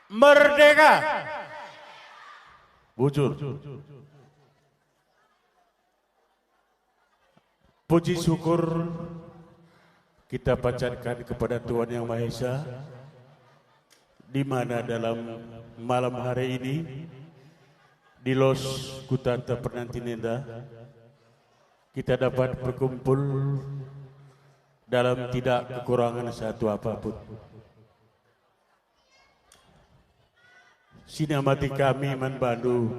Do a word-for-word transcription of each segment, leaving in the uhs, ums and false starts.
Merdeka! Bujur. Puji syukur kita panjatkan kepada Tuhan Yang Maha Esa, di mana dalam malam hari ini di Los Kutanta Pernantin enda kita dapat berkumpul dalam tidak kekurangan satu apapun. Si namati kami man bandu,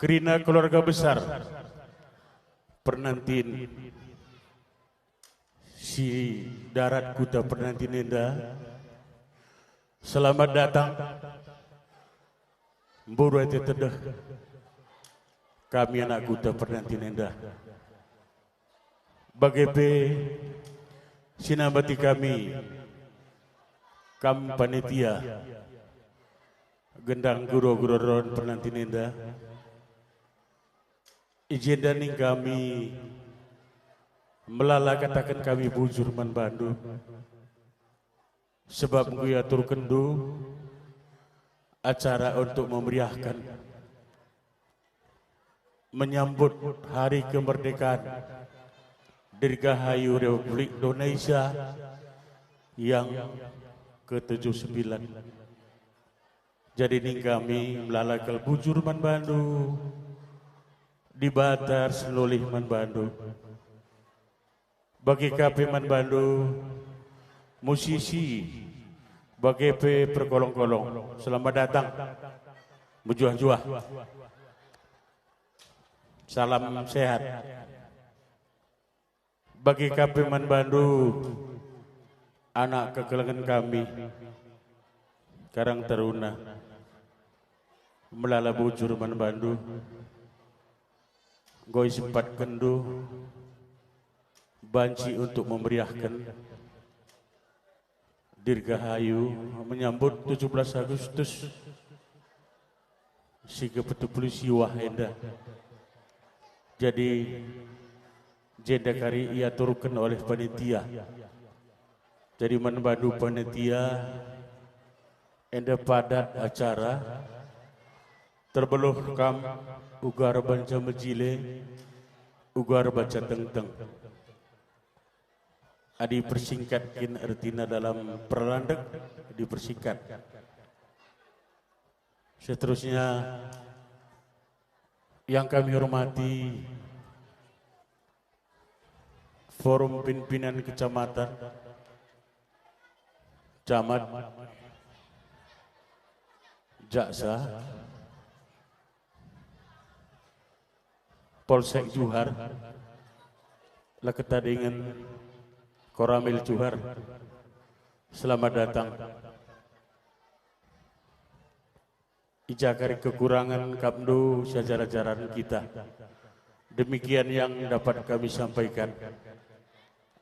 kerina keluarga besar Pernantin si darat kuta Pernantin enda. Selamat datang, mburuh ate tedeh kami anak kuta Pernantin enda. Bage pe si namati kami, kam panitia, gendang guru-guru ron Pernantin enda. I jenda ning kami melala kataken kami bujur man bandu, sebab enggo iaturkenndu acara untuk memeriahkan menyambut Hari Kemerdekaan Dirgahayu Republik Indonesia yang ketujuh sembilan. Jadi ning kami melala kal bujur man bandu, Dibata ersenulih man bandu. Bage ka pe man bandu, musisi, bage pe perkolong-kolong. Selamat datang. Mejuah-juah. Salam sehat. Bage ka pe man bandu, anak kekelengen kami, Karang Taruna. Melala bujur man bandu. Enggo isempatkenndu banci untuk memeriahken Dirgahayu menyambut tujuh belas Agustus si kepitu puluh siwah enda. Jadi, jenda kari iaturken oleh panitia. Jadi, man bandu panitia, enda padat acara, terbeluh kam uga erbahanca mejile, uga erbahanca tengteng. Adi persingkat kin ertina dalam perlandek, dipersingkat. Seterusnya yang kami hormati Forum Pimpinan Kecamatan, Camat, Jaksa, Polsek Johar, la ketadingen Koramil Johar. Selamat datang. I ja kari kekurangen kapndu siajar-ajaren kita. Demikian yang dapat kami sampaikan.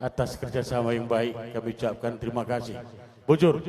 Atas kerjasama yang baik kami ucapkan terima kasih. Bujur.